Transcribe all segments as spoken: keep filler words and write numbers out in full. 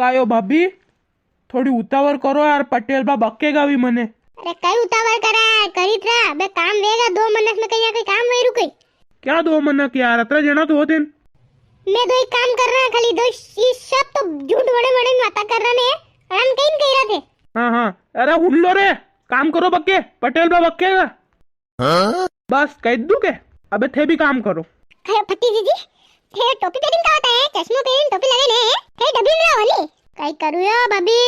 कायो भाभी, थोड़ी उतावर करो यार, पटेल बा बकेगा भी मने। अरे कई उतावर करा है, करी तरा, बे काम वेगा, दो मनक में कई, कई काम वई रुके। क्या दो मनक यार, अतरा जणा तो होते न। मैं दो ही काम कर रहा, खाली दो, ये सब तो झूठ बड़े बड़े बातें कर रहा ने, हम कहीं नहीं कह रहे थे। हाँ, हाँ, अरे हुन लो रे, काम करो बके, पटेल बा बकेगा। बस कह दू के, अबे थे भी काम करो। अरे फटी जीजी, थे टोपी पेरिन का होता है, चश्मो पेरिन टोपी लगे ने, थे डबी में रहो नी। कई करू यो भाभी,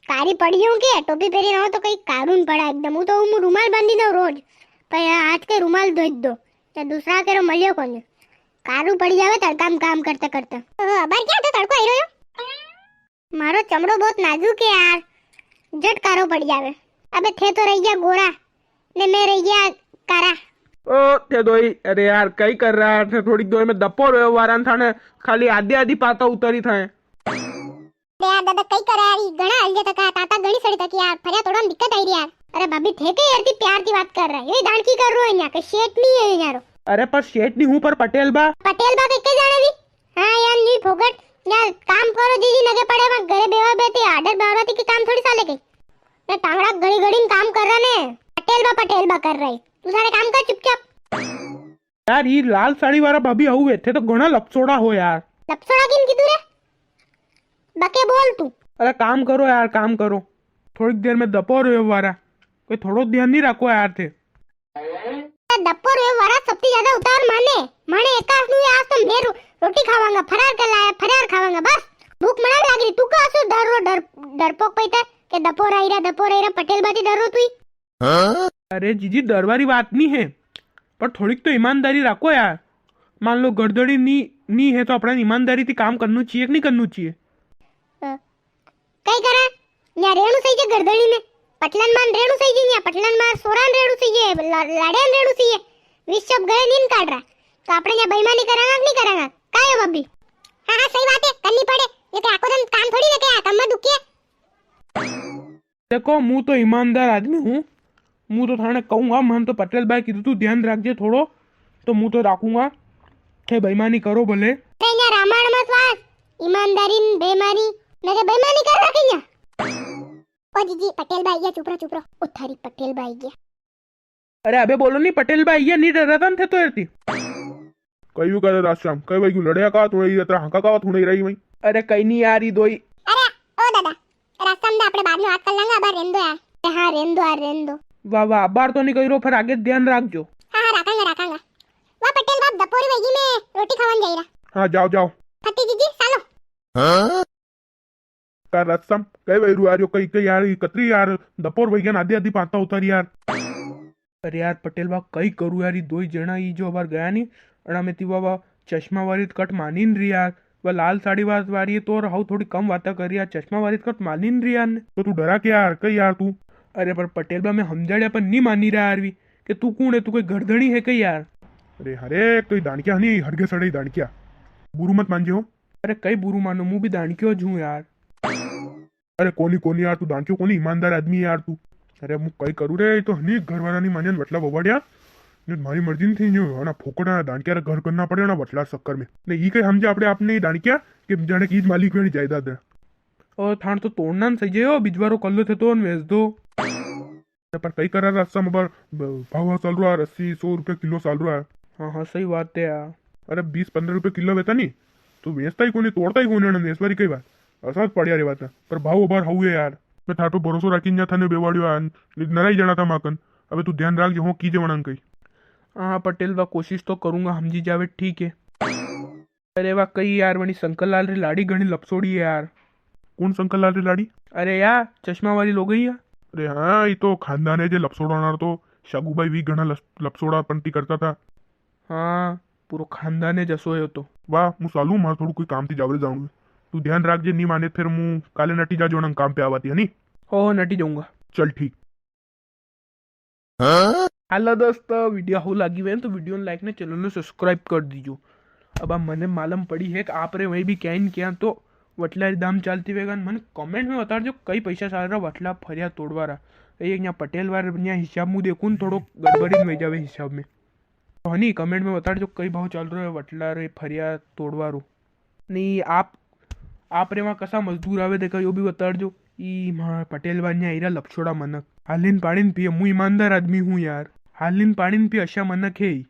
कारी पड़ी जाऊं के, टोपी पेरी रहो तो कई कारून पड़ा एकदम। हूं तो हूं रुमाल बांधी दो रोज, पर आज के रुमाल धोई दो, तो दूसरा केरो मलियो कोनी, कारू पड़ी जावे तड़का में काम करते करते। ओहो, अबार क्या तो तड़को आई रहो? मारो चमड़ो बहुत नाजुक है यार, झट कारो पड़ जावे। अबे थे तो रह गया गोरा, ने मैं रह गया कारा। ओ थे दोई, अरे यार कई कर रहा है, थे थोड़ी देर में दपोर वेवा वारा ने थाने खाली आधी आधी पाता उतारी थाए। अरे यार दादा कई करे यार, ई घणा हल जे तका ताता घणी सड़ी तकी यार, फरिया तोड़वा में दिक्कत आई रही यार। अरे भाभी थे के यार ती प्यार की बात कर रहा है, ये दान की कर रो है यहाँ के, शेठ नहीं है यहाँ रो। अरे पर शेठ नहीं हूँ पर पटेल बा। पटेल बा के के जाने भी? हाँ यार, नी फोकट यार, काम करो जीजी, नगे पड़े में घरे बेवा बेती आडर बावराती के काम थोड़ी साले गई। मैं टांगड़ा घड़ी घड़ी में काम कर रहा ने, पटेल बा पटेल बा कर रही। तू सारे काम कर चुपचाप। यार, ये लाल साड़ी वाला भाभी आऊ है, थे तो घणा लपचोड़ा हो यार। लपचोड़ा किन कीधु रे? बके बोल तू। अरे काम करो यार, काम करो, थोड़ी देर में दपोर वेवा वारा, कोई थोड़ो ध्यान नहीं रखो यार थे। दपोर वेवा वारा सबती ज्यादा उतार माने, माने एकास नु आज तो मैं रो-, रोटी खावांगा, फरार कर लाया, फरार खावांगा, बस भूख मना लाग रही। तू का असो डर रो, डर, डरपोक पैता के दपोर आई रहा, दपोर आई रहा, पटेल बाती डर रो तू ही। अरे जीजी, डरवा री बात नी है, पर थोड़ीक तो ईमानदारी राखो यार। मान लो घरधणी नी, नी है तो अपणा ईमानदारी थी काम करनू चाहिए कि नी करनू चाहिए? अ, कई करा? न्या रेणु सही जे घरधणी ने। पटलन मान रेणु सही जे, न्या पटलन मार सोरान रेणु सही जे, ला-, लाड़ियान रेणु सही जे। विश्व गए नीन काट रहा। तो अपणे न्या बेईमानी करांगा कि नी करांगा? काय हो भाभी? हाँ, हाँ, सही बात है, करनी पड़े। ये तो आखो दिन काम थोड़ी ना क्या, कमर दुखी है। देखो, मु तो ईमानदार आदमी हूँ, मु तो थाने कहूंगा, मन तो पटेल भाई कीधु तू ध्यान राखजे थोड़ो, तो मु तो राखूंगा। थे बेईमानी करो भले। ते यहाँ रामायण मत वाच, ईमानदारी न बेईमानी, मैं के बेईमानी कर रखी है। ओ जीजी, पटेल भाई गया, चुप रहो, चुप रहो। ओ थारी पटेल भाई गया। अरे अबे बोलो नी, पटेल भाई ये नी डर रहा था थे तो यार थी। कई यू करे रास्ता में, कई भाई क्यों लड़या का, तू ये तेरा हांका का, तू नहीं रही वहीं। अरे कई नी यार, ये दोई। अरे ओ दादा, रास्ता में तो अपने बाद में बात कर लेंगे, अबार रेन दो यार। ए हाँ, रेन दो यार, रेन दो। वाह वाह, अबार तो नी कही रो, फिर आगे ध्यान राख जो। हाँ हाँ, राखांगा, राखांगा। वाह पटेल बाप, दपोरी वैगी में रोटी खावन जाई रहा। हाँ, जाओ, जाओ। फटी जीजी, सालो। हाँ? का रसम, कई वैरू यार, यो कई, कई यार, ये कतरी यार, दपोर वैगन आधी आधी पाता उतारी यार। अरे यार पटेल बा, कई करू यार, ये दोई जणा, ये जो अबार गया नी, अणा में ती वा चश्मा वाली तो कट मानी नी री यार। वा लाल साड़ी वाली है तो और हाउ थोड़ी कम बाता करी यार, चश्मा वाली तो कट मानी नी री यार ने। तो तू डरा क्या यार, कई यार तू? अरे पर पटेल बा, मैं हमजाड़्या पर नी मानी रहा यार वी, के तू कुण है, तू कोई घरधणी है कई यार? अरे हरे, कई दाणक्या नी, हरगे सड़े दाणक्या। बुरू मत मानजे हो। अरे कई बुरू मानो, मु भी दाणक्यो ज हूँ यार। अरे कोनी, कोनी यार, तू दाणक्यो कोनी, ईमानदार आदमी है यार तू। अरे मु कई करू रे, ये तो हनी घर वाला नी मान्या ने वटला ववाड़्या। ने मारी मर्जी नी थी, ने ना फोकट ना दाणक्या रे घर करना पड़े ना वटला चक्कर में। ने ई कई हमजे आपणे आपने ही दाणक्या के जाणे की ईज मालिक वेणी जायदाद है। ओ थान तो तोड़ना न सही हो, बिजवारो कल्लो थे तो न वेच दो। पर कई करा रास्ता में पर ब-, भाव चल रहा है, अस्सी, सौ रुपया किलो चल रहा है। हाँ, हाँ, सही बात है यार। अरे, बीस पन्द्रह रुपया किलो वेता नी, तो वेचता ही कोनी, तोड़ता ही कोनी, अणा ने वेचवा री कई बात, असाद पड़िया रे बात है। पर भाव अबार हाउ है यार। मैं थार पे भरोसो राखी ने थाने बेवाड़ियो आन, नी तो नराई जाणा था माकन। अबे तू ध्यान राख, जो हो कीजे वणा कई। हाँ, पटेल बा, कोशिश तो करूंगा, हमजी जावे, ठीक है। अरे वा, कई यार, वणी शंकरलाल री लाड़ी घणी लपसोड़ी है यार। कुण शंकरलाल री लाड़ी? अरे यार, चश्मा वाली लुगई है। अरे हाँ, ई तो खानदान है जे लपसोड़ा ना, तो शागू भाई भी घणा लस-, लपसोड़ा पंती करता था। हाँ, पूरो खानदान है जसो है तो। वाह, मु सालू, मार थोड़ू कोई काम थी जावरे जाणू है। तू ध्यान राख जे, नी माने फिर मु काले नटी जा जो ना काम पे आवाती है नी। हो, हो, नटी जाऊंगा। चल ठीक। हेलो दोस्तों, video हाउ लागी वे तो video ने like ने channel ने subscribe कर दीजो। अब आप मने मालूम पड़ी है कि आप रे वहीं भी क्या न क्या तो वटला री दाम चालती वेगा। मने comment में बताड़ जो कई पैसा चाल रहा वटला फरिया तोड़वा रा। ये यहाँ पटेल वार यहाँ हिसाब मु देखूँ न थोड़ो गड़बड़ी में जावे हिसाब में। तो हनी comment में बताड़ जो कई भाव चाल रहा है वटला रे फरिया तोड़वा रो। नहीं, आप आप रे वहाँ कसा मजदूर आवे देखा, यो भी बताड़ जो। ई माँ पटेल बा न्या हीरा लपछोड़ा मनक। हालीन पाणी न पिए, मु ईमानदार आदमी हूँ यार। हालीन पाणी न पिए, अशा मनक है ई।